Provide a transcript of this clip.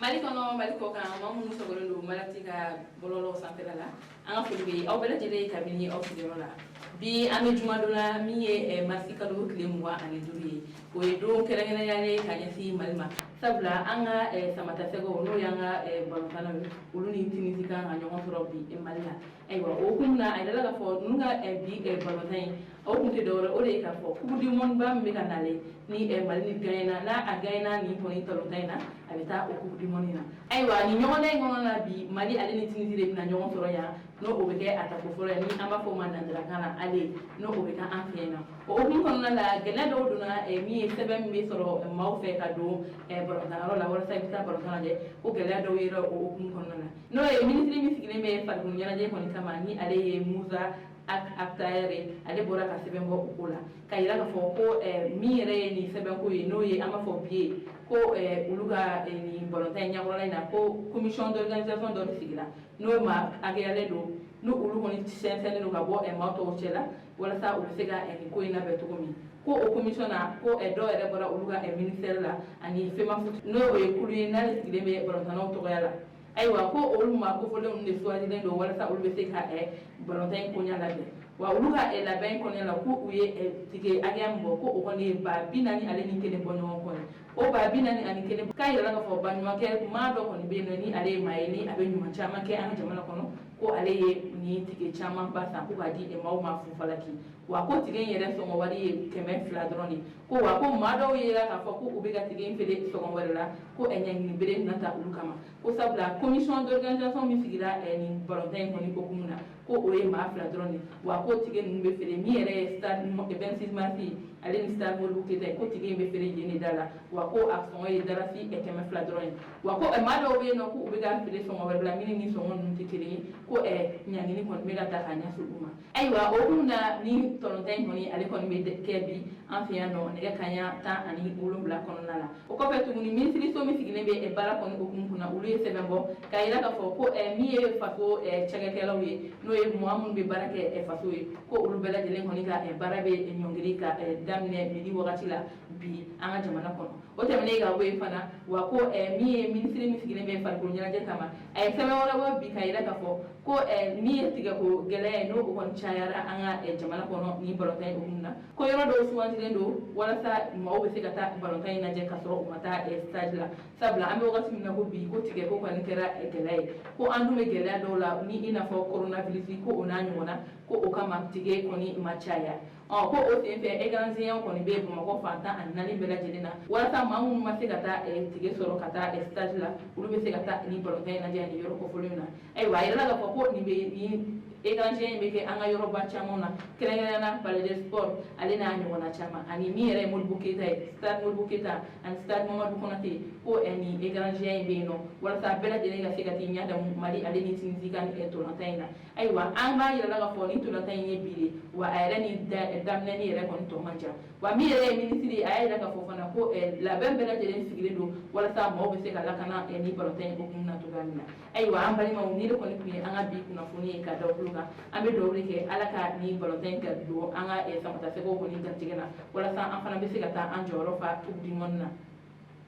Mali kɔnɔ, Mali kɔ kan, maa minnu sɔgɔlen don Malati ka bɔlɔlɔ sanfɛla la, an ka foli bɛ aw bɛɛ lajɛlen kabini aw sigiyɔrɔ la. Bi an bɛ jumadon na min ye marisi kalo tile 25 ye. O ye don kɛrɛnkɛrɛnnenya ye ka ɲɛsin Mali ma, sabula an ka samatasɛgɛw, n'o y'an ka balontannaw ye, olu ni Tinisi kan ka ɲɔgɔn sɔrɔ bi Mali la. Ayiwa, o hukumu na, a yirala k'a fɔ ninnu ka bi balontan in, o kun tɛ dɔwɛrɛ, o de ye k'a fɔ Coupe du monde ba min bɛ ka nalen, ni Mali ni gagnena, n'a a gagnena nin kɔni balontan in na, a bɛ taa o Coupe du monde in na. Ayiwa, nin ɲɔgɔndan in kɔnɔna na bi, Mali ale ni Tinisi de bɛna ɲɔgɔn sɔrɔ yan, n'o o bɛ kɛ a tako fɔlɔ ye, ni an b'a fɔ o ma nanzarakan na aller, n'o o bɛ kɛ an fɛ yen nɔ. O hukumu kɔnɔna la, gɛlɛya dɔw donna min ye sɛbɛn min bɛ sɔrɔ maaw fɛ ka don balontan yɔrɔ la walasa i bɛ taa balontan lajɛ, ko gɛlɛya dɔw yera o hukumu kɔnɔna la, n'o ye minisiri min sigilen bɛ farikolo ɲɛnajɛ kɔni kama, ni ale ye Musa Akhtar ye. Ale bɔra ka sɛbɛn bɔ o ko la ka yira k'a fɔ ko min yɛrɛ ye nin sɛbɛnko ye, n'o ye an b'a fɔ bi ye ko olu ka nin balontan in ɲɛkɔrɔla in na, ko commission d'organisation dɔ de sigira, n'o maa hakɛyalen don, n'o olu kɔni sɛnsɛnnen don ka bɔ maa tɔw cɛ la, walasa u bɛ se ka nin ko in labɛn cogo min. Ko o commission na, ko dɔw yɛrɛ bɔra olu ka ministère la ani FEMAFOOT, n'o ye kulu ye n'ale sigilen bɛ balontannaw tɔgɔya la. Ayiwa, ko olu maa kofɔlenw de sugandilen don walasa olu bɛ se ka balontan in koɲa labɛn. Wa olu ka labɛn in kɔnɔna la, ko u ye ticket hakɛya min bɔ, ko o kɔni ye 41,000 bɔ ɲɔgɔn kɔ ye. O 41,000, k'a yirala k'a fɔ baɲumankɛ maa dɔ kɔni bɛ yen nɔ, ni ale ye maa ye ni a bɛ ɲuman caman kɛ an ka jamana kɔnɔ, ko ale ye nin ticket caman ba san ko k'a di maaw ma fufalaki. Wa ko ticket in yɛrɛ sɔngɔ wari ye 200 dɔrɔn de. Ko wa ko maa dɔw yera k'a fɔ ko u bɛ ka ticket in feere sɔngɔ wɛrɛ la, ko ɲangini bere bɛna ta olu kama, ko sabula commission d'organisation min sigira nin balontan in kɔni hukumu na, ko o ye maa fila dɔrɔn de. Wa ko ticket ninnu bɛ feere min yɛrɛ ye stade 26 mars ye, ale ni stade Modibo Keyita ye, ko ticket in bɛ feere yen de da la. Wa ko a sɔngɔ ye dalasi 200 dɔrɔn ye. Wa ko maa dɔw bɛ yen nɔ, k'u bɛ ka feere sɔngɔ wɛrɛ la min ni sɔngɔ ninnu tɛ kelen ye, ko ɲangini kɔni bɛ ka ta ka ɲɛsin u ma. Ayiwa, o hukumu na, ni balontan in kɔni, ale kɔni bɛ kɛ bi an fɛ yan nɔ nɛgɛ kanɲɛ 17 kɔnɔna la. O kɔfɛ tuguni, minisiriso min sigilen bɛ baara kɔni hukumu kunna, olu ye sɛbɛn bɔ k'a yira k'a fɔ ko min ye faso cakɛkɛlaw ye, n'o ye maa minnu bɛ baara kɛ faso ye, ko olu bɛɛ lajɛlen kɔni ka baara bɛ ɲɔngiri ka daminɛ midi wagati la bi an ka jamana kɔnɔ. O tɛmɛnen ka bɔ yen fana, wa ko min ye minisiri min sigilen bɛ farikolo ɲɛnajɛ kama, a ye sɛbɛn wɛrɛ bɔ bi ka yira k'a fɔ ko min ye tigɛko gɛlɛya ye, n'o kɔni cayara an ka jamana kɔnɔ ni balontan in hukumu na, ko yɔrɔ dɔw sugandilen don walasa maaw bɛ se ka taa balontan in lajɛ ka sɔrɔ u ma taa stade la, sabula an bɛ wagati min na ko bi, ko tigɛko kɔni kɛra gɛlɛya ye, ko an dun bɛ gɛlɛya dɔw la ni i n'a fɔ coronavirus, ko o n'a ɲɔgɔnna, ko o kama ticket kɔni ma caya. Ɔ ko o sen fɛ, écran géant kɔni bɛ Bamakɔ fan 14 bɛɛ lajɛlen na, walasa maa minnu ma se ka taa ticket sɔrɔ ka taa stade la, olu bɛ se ka taa ni balontan in lajɛ nin yɔrɔ kofɔlen na. Ayiwa, a yirala k'a fɔ ko nin bɛ nin écran géant in bɛ kɛ an ka yɔrɔba caman na, kɛrɛnkɛrɛnnenya la Palais des Sports, ale n'a ɲɔgɔnna caman, ani min yɛrɛ ye Modibo Keyita ye, stade Modibo Keyita ani stade Mamadu Konate, ko nin écran géant in bɛ yen nɔ walasa bɛɛ lajɛlen ka se ka t'i ɲɛ da Mali ale ni Tunisie ka ntolantan in na. Ayiwa, an b'a yira la k'a fɔ ni ntolantan in ye bi de, wa a yɛrɛ ni daminɛni yɛrɛ kɔni tɔ man jan. Wa min yɛrɛ ye minisiri, a y'a yira k'a fɔ fana ko labɛn bɛɛ lajɛlen sigilen don walasa maaw bɛ se ka lakana ni balontan in hukumu na cogoya min na. Ayiwa, an balimaw, ni de kɔni tun ye an ka bi kunnafoni ye ka da tulo kan. An bɛ dugawu de kɛ Ala ka ni balontan in ka don an ka samatasɛgɛw kɔni garijɛgɛ la, walasa an fana bɛ se ka taa an jɔyɔrɔ fa Coupe du monde na.